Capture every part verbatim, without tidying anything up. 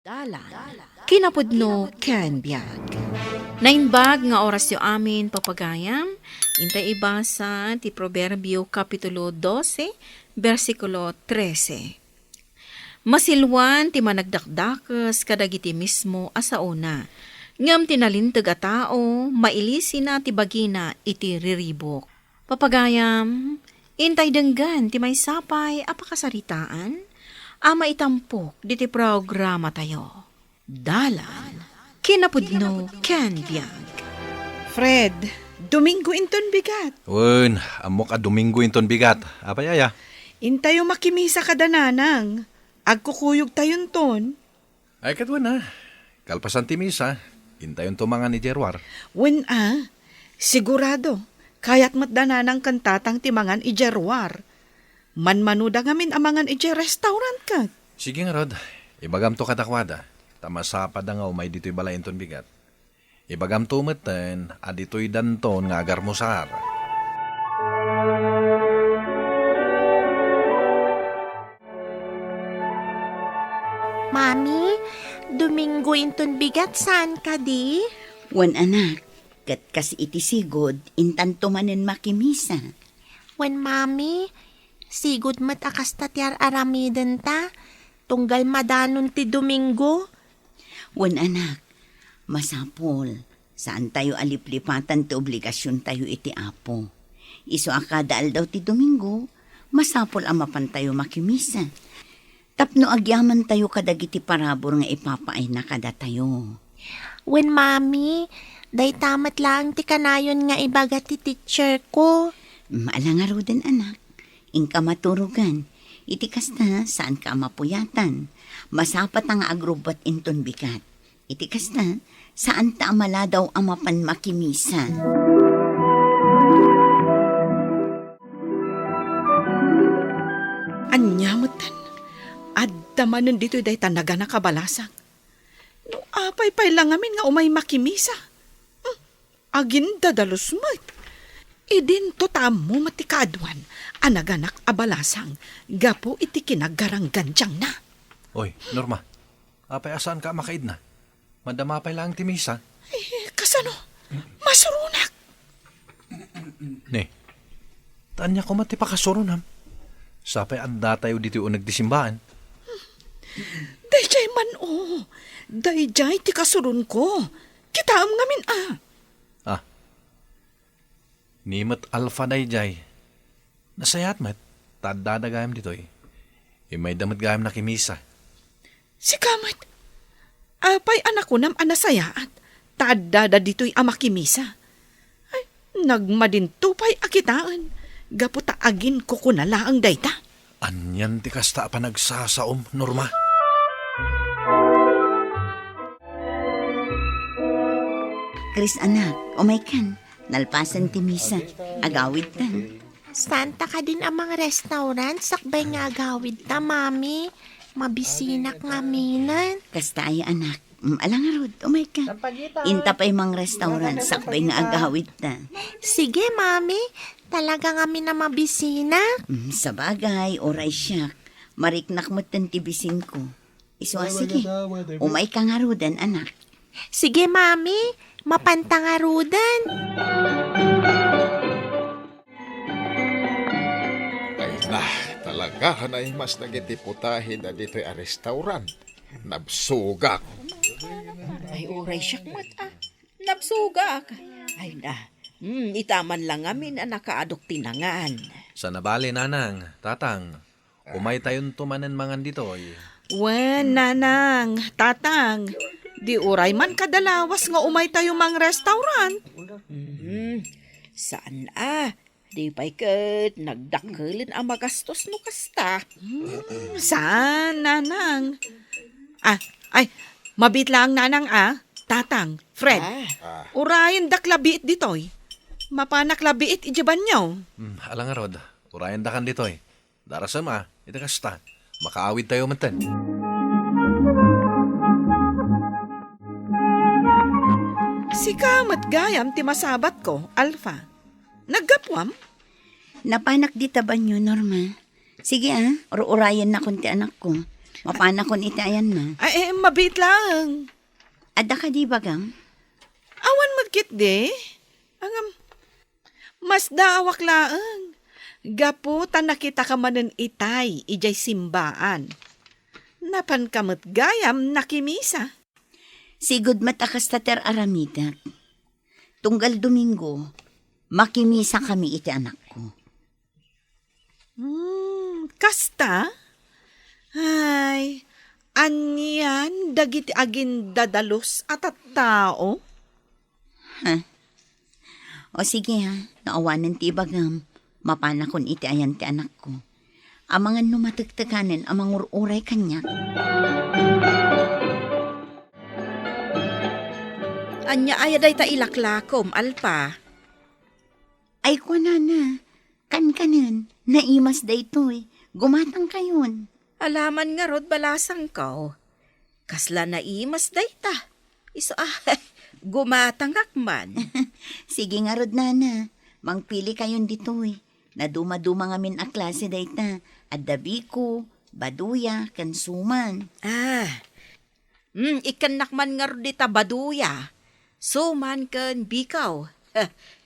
Dalan, kinapudno ken biag. Naimbag nga orasyo amin, papagayam. Intay ibasa ti Proverbio Kapitulo dose, bersikulo trese. Masilwan ti managdakdakes kadagiti mismo a saona, ngem ti nalinteg a tao mailisina ti bagina iti riribuk. Papagayam, intay denggen ti maysa pay a pakasaritaan a maitampok ditoy programatayo. Dalan, kinapudno ken biag. Fred, Domingo inton bigat. Wen, ammok a Domingo inton bigat. Apay aya? Intayo makimisa kada nanang. Agkukuyogtayonton. Ay, ket wen a. Kalpasan ti misa, intayonto mangan idiay ruar. Wen a. Sigurado, kayat met da nanang ken tatang ti mangan idiay ruar. Manmanoda ngamin a mangan idiay restaurant ket. Sige ngarud, ibagamto kadakuada, ta masapada nga umay ditoy balay inton bigat. Ibagamto metten a ditoy danton nga agarmusar. Mami, Domingo inton bigat, saan kadi? Wen, anak, ket kas iti sigud, intanto manen makimisa. Wen, Mami, sigud met a kasta ti ar-aramidenta, tunggal madanon ti Domingo. Wen, anak, masapul, saantayo a liplipatan ti obligasiontayo iti Apo. Isu a kada aldaw ti Domingo, masapul a mapantayo makimisa. Tapno agyamantayo kadagiti parabur nga ipapaayna kadatayo. Wen, Mami, dayta met laeng ti kanayon nga ibaga ti teacher ko. Mm, ala ngaruden, anak. Inka maturogan. Iti kasta, saanka a mapuyatan. Masapata nga agrubbuat inton bigat. Iti kasta, saanta a maladaw a mapan makimisa. Ania metten? Adda manen ditoy dayta naganak a balasang. No apay pay la ngamin nga umay makimisa? Hmm, agindadalus met. Idinto ta ammo met ti kaaduan a naganak a balasang gapu iti kinagaranggandiangna. Oy, Norma, apay a saanka a makaidna? Madama pay laeng ti misa. Eh, kasano? Masuronak. Ne, ta ania koma ti pakasuronam? Sapay addatayo ditoy uneg ti simbaan. Daydiay man, o. Daydiay ti kasuronko. Kitaem ngamin, a. Ah. Ni met Alfa daydiay. Nasayaat met, ta addada gayam ditoy. Immayda met gayam nakimisa. Sika met, apay a nakunam a nasayaat, ta addada ditoy a makimisa? Ay, nagmadinto pay a kitaen, gapu ta aginkukuna laeng dayta. Anian ti kasta a panagsasaom, Norma? Chris, anak, umaykan. Nalpasen ti misa, agawidtan. Saanta kadin a mangrestaurant sakbay nga agawidta, Mami? Mabisinak ngaminen. Kasta aya, anak. Mm, ala ngarud, umayka. Inta pay mangrestaurant sakbay nga agawidta. Sige, Mami. Talaga ngamin a mabisinak. Mm, sabagay, uray siak. Mariknak metten ti bisinko. Isu a, sige. Umayka ngaruden, anak. Sige, Mami. Mapanta ngaruden. Ay na, talaga a naimas dagiti putahe da ditoy a restaurant. Nabsugak. Ay, uray siak met, a. Nabsugak. Ay na, hmm, ita man la ngamin a nakaadok ti nangan. Saan a bale, nanang, tatang. Umaytayonto manen mangan ditoy. Wen, nanang, tatang, di uray man kada lawas nga umaytayo mangrestaurant. Hmm, saan a. Di pay ket nagdakkelen a magastos no kasta. Hmm, saan, nanang? Ah, ay, mabiit laeng, nanang, a. Tatang, Fred, ah, urayendak la biit ditoy. Mapanak la biit idiay banio. Hmm, ala ngarud, urayendakan ditoy. Darasem a, iti kasta, makaawidtayo metten. Sika met gayam ti masabatko, Alfa. Naggapuam? Napanak dita banio, Norma. Sige a, ur-urayennakon ti anakko. Mapanakon iti ayanna. Ay, eh, mabiit laeng. Adda kadi bagam? Awan met ketdi. Ngem, masdaawak laeng. Gapu ta nakitak manen itay idiay simbaan. Napanka met gayam nakimisa. Sigud met a kasta ti ar-aramidek. Tunggal Domingo, makimisakami iti anakko. Hmm, kasta? Ay, anian dagiti agindadalus a tattao? Ha? O sige ha, no awanen ti ibagam, mapanakon iti ayan ti anakko. Amangan no matektekanen a mangur-uray kaniak. Ania aya dayta ilaklakom, Alpa? Ay, kuanana, kankanen, naimas daytoy. Gumatangkayon. Alaman ngarud balasangko. Kasla naimas dayta. Isu a, gumatangak man. Sige ngarud, nana. Mangpili kayon ditoy. Naduma-duma ngamin a klase dayta. Adda biko, baduya, ken suman. Ah. Hmm, ikkannak man ngarud dita baduya. Suman ken biko.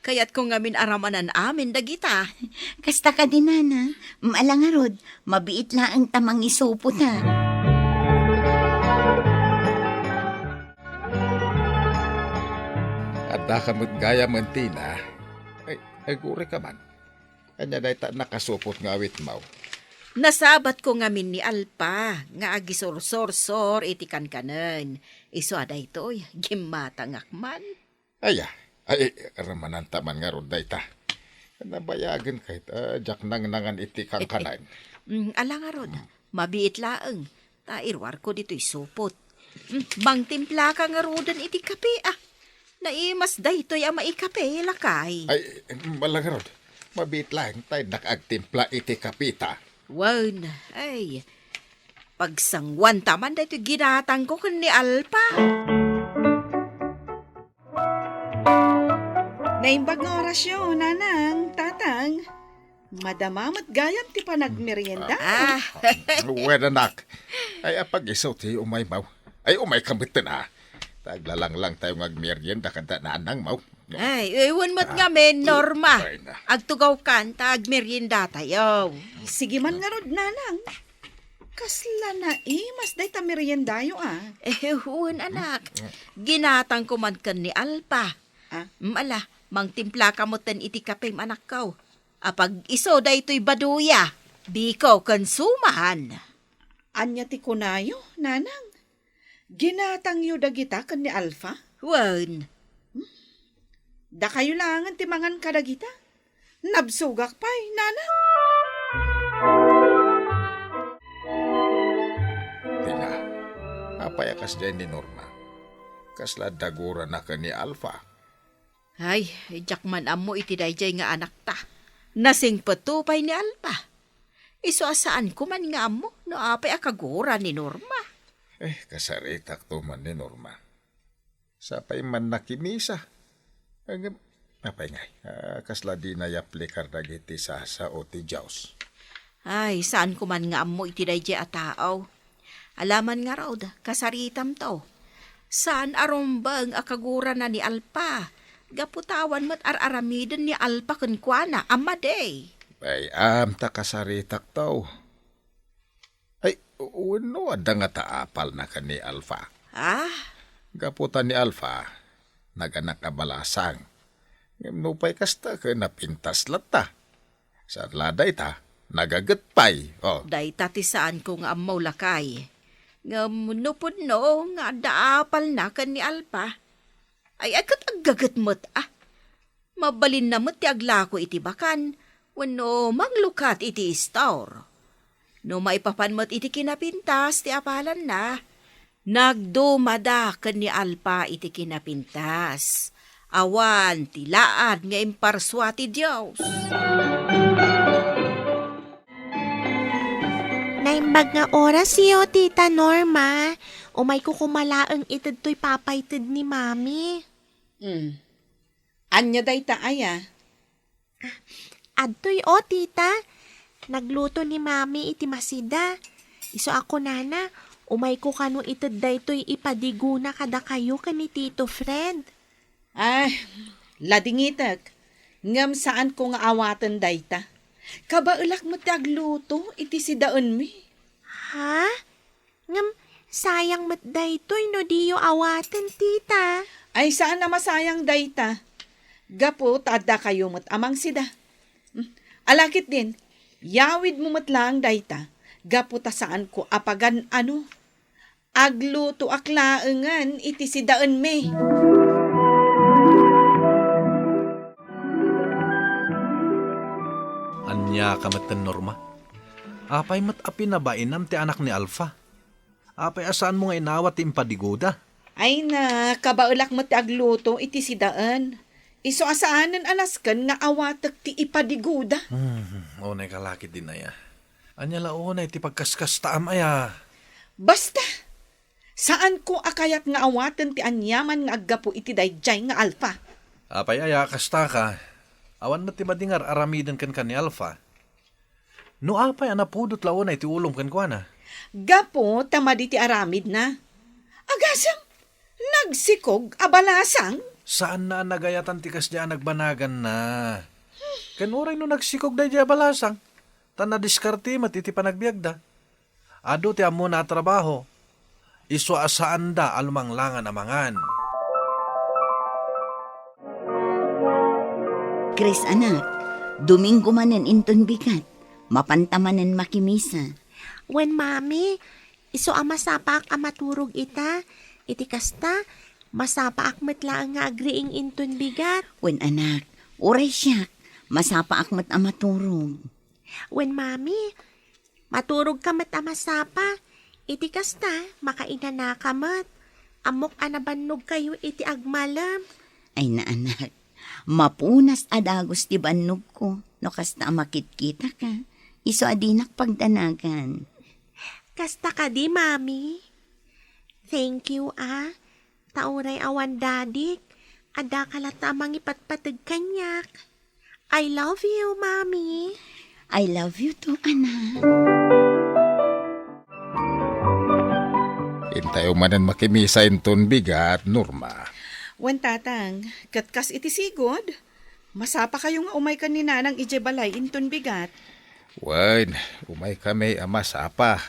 Kayatko ngamin a ramanan amin dagita. Kasta kadi, nana. Ala ngarud, mabiit laeng ta mangisupot a. Addaka met gayam, Tina. Ay, agurayka man. Ania dayta nakasupot nga awitmo? Nasabatko ngamin ni Alpa nga agisursursor iti kankanen. Isu a daytoy, gimmatangak man. Aya, ay, ramananta man ngarud dayta. Nabayagen kayta, diak nangnangan iti kankanen. Mm, ala ngarud, mabiit laeng. Ta iruarko ditoy supot. Mm, mangtimplaka ngaruden iti kape, ah. Naimas daytoy a maikape, lakay. Ay, ala ngarud. Mabiit laeng ta innak agtimpla iti kapeta. Wen, ay. Pagsanguanta man daytoy ginatangko ken ni Alpa. Naimbag nga orasyo, nanang, tatang. Madama met gayam ti panagmerienda. Ah. Wen, anak. Ay, apag-isu ti umaymo. Ay, umayka metten, ah. Ta aglalanglang tayo nga agmerienda kada nanangmo. Ay, wen met ngamin, Norma. Ay, na. Agtugawkan ta agmerienda tayo. Sige man ngarud, nanang. Kasla naimas dayta meriendayo, ah. Eh, wen, anak. Ginatangko man ken ni Alpa. Ah? Mm, ala, mangtimplaka metten iti kapem, anakko. Apag-isu daytoy baduya, biko ken suman. Ania ti kunayo, nanang? Ginatangyo dagita ken ni Alfa? Wen. Hmm? Dakayo laengen ti mangan kadagita? Nabsogak pay, nanang. Tina, apay a kasdiay ni Norma? Kasla dagurana ken ni Alfa? Ay, diak man ammo iti daydiay nga anakta. Nasingpetto pay ni Alpa. Isu a saanko man nga ammo no apay a kagura ni Norma. Eh, kasaritakto man ni Norma. Sapay man nakimisa. Ngem, apay ngay, ah, kasla di nayaplikar dagiti sasao ti Dios. Ay, saanko man nga ammo iti daydiay a tao. Alaman ngarud, kasaritamto. Saan a rumbeng a kagurana ni Alpa. Gapu ta awan met ar-aramiden ni Alpa kenkuana a madi. Ay, am, ta kasaritakto. Ay, wenno adda ngata apalna ken ni Alfa? Ah? Gapu ta ni Alfa, naganak a balasang. Ngem nupay kasta ket napintas latta. Saan la dayta, nagaget pay. Oh. Dayta ti saanko nga ammo, lakay. Ngem no pudno nga adda apalna ken ni Alpa, ay, ay, ket aggaget met, ah. Mabalinna met ti aglako iti bakan wenno manglukat iti istor. No maipapan met iti kinapintas ti apalanna, nagdumada ken ni Alpa iti kinapintas. Awan ti laad nga imparsua ti Dios. Naimbag nga orasyo, Tita Norma. Umayko koma laeng ited toy papaited ni Mami. Hmm. Ania dayta aya? Adtoy, o, tita. Nagluto ni Mami iti masida. Isu a kunana, umayko kano ited daytoy ipadigona kadakayo ken ni Tito Fred. Ay, ladingitek. Ngem saanko nga awaten dayta. Kabaelak met ti agluto iti sidaenmi. Ha? Ngem sayang met daytoy no diyo awaten, tita. Ay, saan a masayang dayta. Gapu ta addakayo met a mangsida. Hmm. Ala ketdin, yawidmo met laeng dayta. Gapu ta saanko a pagan-ano. Aglutoak laengen iti sidaenmi. Ania ka metten, Norma? Apay met a pinabainam ti anak ni Alfa? Apay a saanmo nga inawat ti impadigoda? Ay na, kabaelak met ti agluto iti sidaen. Isu a saanen a nasken nga awatek ti ipadigoda. Hmm, unay ka la ketdin aya. Ania la unay ti pagkaskastaam aya? Basta! Saanko a kayat nga awaten ti aniaman nga aggapu iti daydiay nga Alfa. Apay aya, kasta ka? Awan met ti madi nga ar-aramiden kenka ni Alfa. No apay a napudot la unay ti ulom kenkuana? Gapu ta madi ti aramidna. Agasem, nagsikog a balasang? Saanna a nagayatan ti kasdiay a nagbanaganna. Ken uray no nagsikog daydiay a balasang, ta nadiskarte met iti panagbiagda. Adu ti ammona a trabaho. Isu a saanda a lumanglangan a mangan. Chris, anak, Domingo manen inton bigat. Mapanta manen makimisa. Wen, Mami, isu a masapaak a maturog ita. Iti kasta, masapaak met laeng nga agriing inton bigat. Wen, anak, uray siak, masapaak met a maturog. Wen, Mami, maturogka met a masapa. Iti kasta, makainanaka met. Ammok a nabannogkayo iti agmalem. Ay, naanak, mapunas a dagus ti bannogko no kasta a makitkitaka. Isu a dinak pagdanagan. Kasta kadi, Mami? Thank you, ah. Ta uray awan dadik, addaka latta a mangipatpateg kaniak. I love you, Mommy. I love you too, anak. Intayo manen makimisa inton bigat, Norma. Wen, Tatang, ket kas iti sigud, masapakayo nga umay ken ni Nanang idiay balay inton bigat. Wen, umay kami a masapa.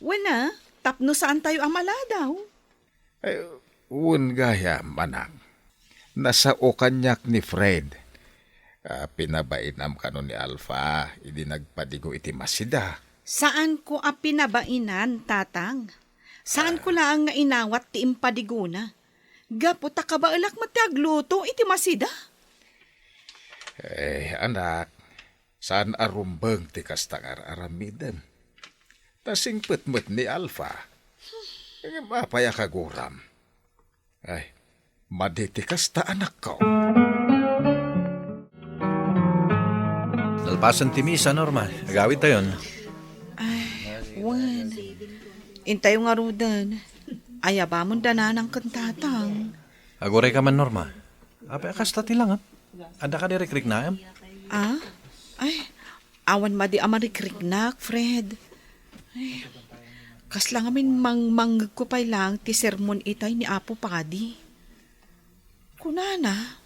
Wen a, tapno saantayo a maladaw. Ay, wen gayam, anak. Nasao kaniak ni Fred. Ah, pinabainam kano ni Alfa idi nagpadigo iti masida. Saanko a pinabainan, Tatang. Saanko laeng nga inawat ti impadigona. Gapu ta kabaelak met ti agluto iti masida. Eh, anak, saan a rumbeng ti kasta nga ar-aramidem. Ta singpet met ni Alfa. Ngem apay a kaguram? Ay, madi ti kasta, anakko. Nalpasen ti misa, Norma. Agawidtayon. Ay, wen. Intayo ngaruden. Ayabamon da Nanang ken Tatang. Aguray ka man, Norma. Apay a kasta ti langep? Adda kadi rikriknaem? Ah? Ay, awan madi a marikriknak, Fred. Ay, kasla ngamin mangmangngegko pay laeng ti sermon itay ni Apo Padi. Kunana,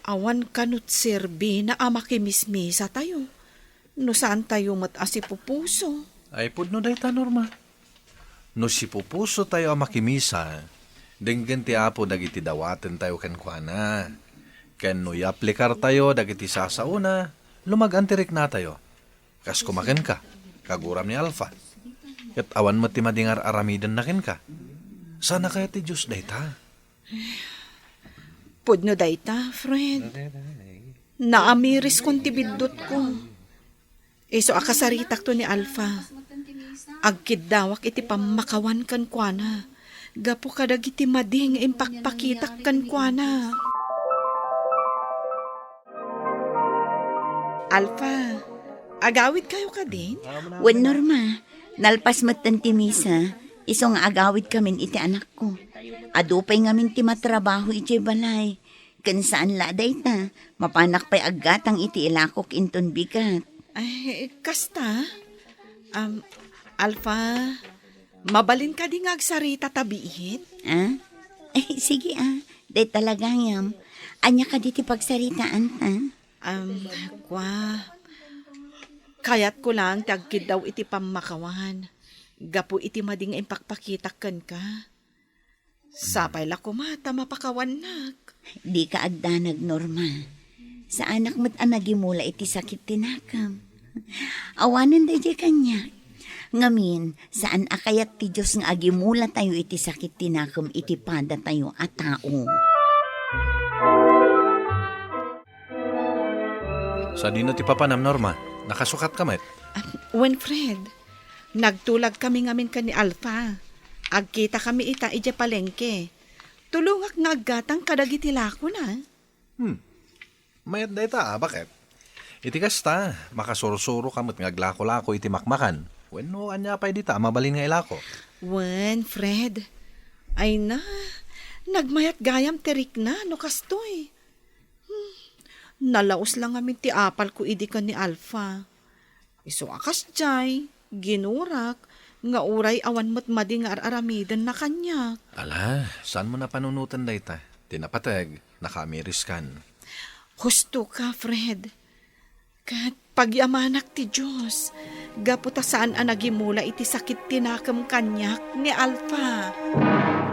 awan kano ti serbina a makimismisatayo no saantayo met a sipupuso. Ay, pudno dayta, Norma. No sipupusotayo a makimisa, denggen ti Apo dagiti dawatentayo kenkuana. Ken no yaplikartayo dagiti sasaona, lumag-an ti riknatayo. Kas koma kenka, kaguram ni Alfa. Ket awan met ti madi nga ar-aramidenna kenka. Sana kayat ti Dios dayta. Pudno dayta, Fred. Naamiriskon ti biddutko. Isu a kasaritakto ni Alfa, agkiddawak iti pammakawan kenkuana gapu kadagiti madi nga impakpakitak kenkuana. Alfa, agawidkayo kadin? Wen, Norma, nalpas metten ti misa, isu nga agawidkamin iti anakko. Adu pay ngamin ti matrabaho idiay balay. Ken saan la dayta, mapanak pay aggatang iti ilakok inton bigat. Ay, kasta? Am, Alpha, mabalin kadi nga agsarita ta biit? Ah? Ay, sige, ah. Dayta la gayam. Ania kadi ti pagsaritaanta? Um, kwa, kayatko lang ti agkiddaw iti pammakawan gapu iti madi nga impakpakitak kenka. Sapay la koma ta mapakawannak. Dika agdanag, Norma. Saanak met a nagimula iti sakit ti nakem. Awanen daydiay kaniak. Ngamin, saan a kayat ti Dios nga agimulatayo iti sakit ti nakem iti padatayo a tao. Sadino ti papanam, Norma? Nakasukatka met? Ah, wen, Fred, nagtulagkami ngamin ken ni Alpha. Agkitakami ita idiay palengke. Tulongak nga aggatang kadagiti lakona. Hmm. Mayat dayta, a, baket? Iti kasta, makasursuroka met nga aglakolako iti makmakan. Wenno, ania pay dita a mabalin nga ilako? Wen, Fred. Ay na, nagmayat gayam ti rikna no kastoy. Hmm, nalaus la ngamin ti apalko idi ken ni Alpha. Isu a kasdiay, ginurak, nga uray awan met madi nga ar-aramidenna kaniak. Ala, saanmo a panunoten dayta? Ti napateg, nakaamiriskan. Husto ka, Fred. Ket pagyamanak ti Dios, gapu ta saan a nagimula iti sakit ti nakem kaniak ni Alpha.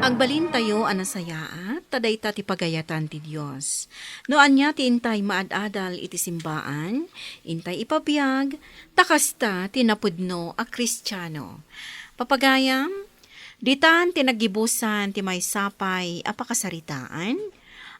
Agbalintayo a nasayaat, ta dayta ti pagayatan ti Dios. No ania ti intay maad-adal iti simbaan, intay ipabiag, ta kasta ti napudno a Kristiano. Papagayam, ditan ti naggibusan ti maysa pay a pakasaritaan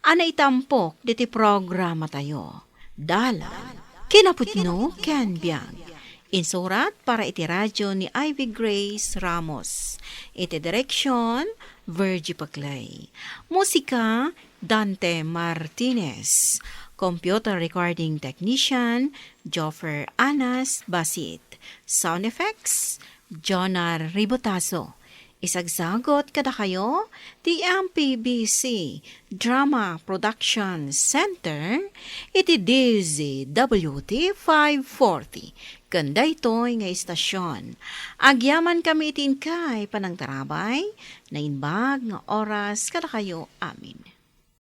a naitampok diti programatayo. Dalan, kinapudno ken biag. Insurat para iti radio ni Ivy Grace Ramos. Iti direksyon, Virgie Paclay. Musika, Dante Martinez. Computer recording technician, Joffer Anas Basit. Sound effects, Jonar Ribotazo. Isagsagot kadakayo ti M P B C Drama Production Center iti D Z W T five forty. Ken daytoy nga istasyon, agyamankami iti inkay panangtarabay, naimbag nga oras kadakayo amin.